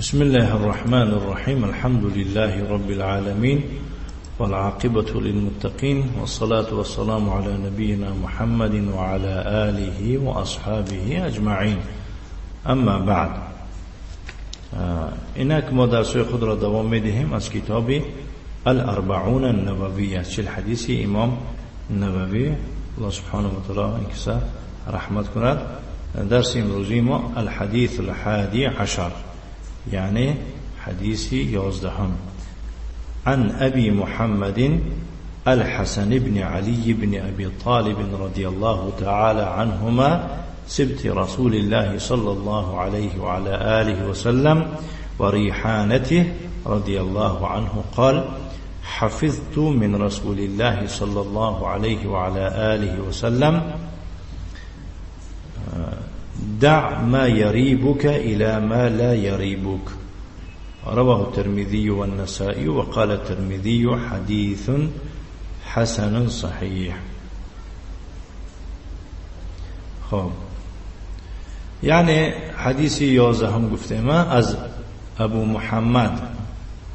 بسم الله الرحمن الرحيم. الحمد لله رب العالمين، والعاقبة للمتقين، والصلاة والسلام على نبينا محمد وعلى آله وأصحابه أجمعين. أما بعد، اینک ما درس خود را دوام میدهیم از کتاب الأربعون النوویة، 40 حدیث امام نووی، الله سبحانه و تعالی این کسا رحمت کند. درس امروزی ما الحدیث الحادی عشر، یعنی حدیث 11. عن أبي محمد الحسن بن علي بن أبي طالب رضي الله تعالى عنهما سبط رسول الله صلى الله عليه وعلى آله وسلم وريحانته رضي الله عنه قال: حفظت من رسول الله صلى الله عليه وعلى آله وسلم: دع ما يريبك إلى ما لا يريبك. رواه الترمذي والنسائي، وقال الترمذي حديث حسن صحيح. خب، یعنی حدیث 11 گفتیم از ابو محمد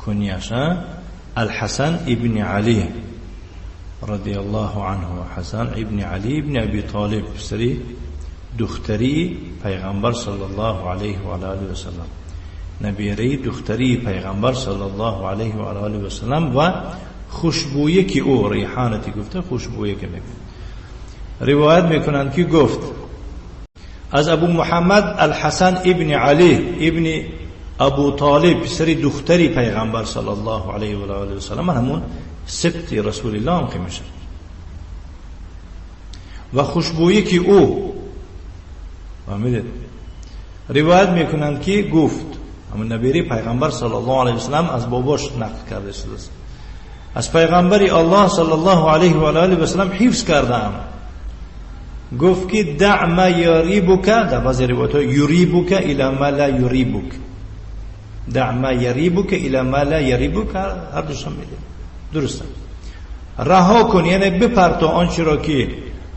کنیش الحسن ابن علی رضی الله عنه، حسن ابن علی ابن ابی طالب، پسری دختری پیغمبر صلی الله علیه و آله و سلم، نبیره دختری پیغمبر صلی الله علیه و آله و سلم و خوشبویی که او ریحانتی گفته، خوشبویی که میگه. روایت میکنند که گفت از ابو محمد الحسن ابن علی ابن ابو طالب، پسری دختری پیغمبر صلی الله علیه و آله و سلم، همون سبط رسول الله هم که میشه، و خوشبویی که او فهمیدید. روایت میکنند که گفت، همون نبیری پیغمبر صلی الله علیه و سلم از باباش نقل کرده شده است، از پیغمبر الله صلی الله علیه و آله و سلم حفظ کردم، گفت که دع ما یریبک، در بعضی روایت ها یریبک الی ما لا یریبک، دع ما یریبک الی ما لا یریبک، هر دوش هم میده درسته. رها کن، یعنی بپرتو آنچه را که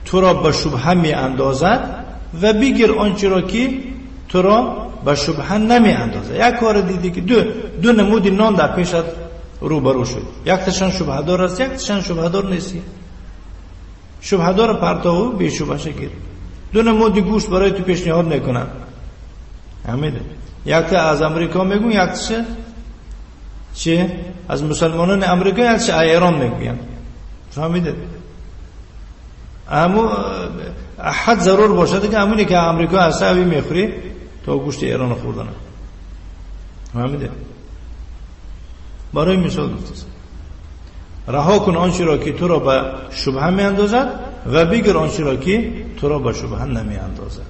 تو را به شبهه می اندازد و بگیر آنچه را که تو را به شبهه نمی اندازد. یک کار دیدی که دو نمود نان در پیشت روبرو شد، یک تشان شبهه دار است، یک تشان شبهه دار نیستی، شبهه دار پرتو بی شبهه گیر. دو نمود گوشت برای تو پیشنهاد میکنن، همینه، یک تا از امریکا میگون، یک تشه چه از مسلمانان امریکا، یک تشه ایران میگوین، فهمیده؟ اما حد ضرور باشد که همونی که امریکا هست اوی میخوری تا گوشت ایران خوردن، فهمیده؟ برای مثال گفته رها کن آنچه را که تو را به شبهه می اندازد و بگیر آنچه را که تو را به شبهه نمی اندازد.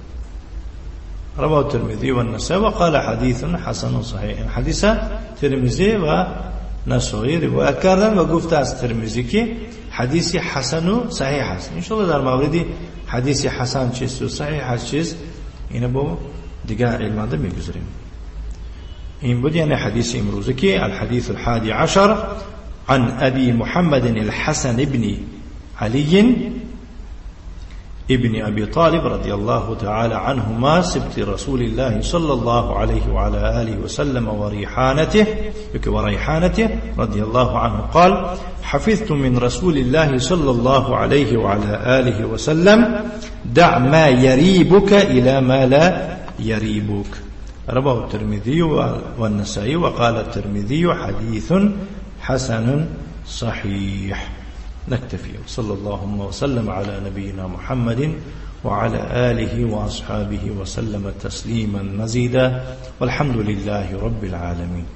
رواه الترمذی و النسائی و قال حدیث حسن صحیح. حدیث ترمذی و نسائی روایت کردن و گفته از ترمذی که حدیث حسن و صحیح است. انشاءالله در مورد حدیث حسن چیست و صحیح هست چیست، اینو با دیگه علمانده میگذاریم. این بود یعنی حدیث امروزه که الحدیث الحادی عشر عن أبي محمد الحسن بن علي ابن أبي طالب رضي الله تعالى عنهما سبط رسول الله صلى الله عليه وعلى آله وسلم وريحانته رضي الله عنه قال: حفظت من رسول الله صلى الله عليه وعلى آله وسلم: دع ما يريبك إلى ما لا يريبك. رواه الترمذي والنسائي وقال الترمذي حديث حسن صحيح. نكتفي، صلى الله وسلم على نبينا محمد وعلى آله وأصحابه وسلم تسليما مزيدا، والحمد لله رب العالمين.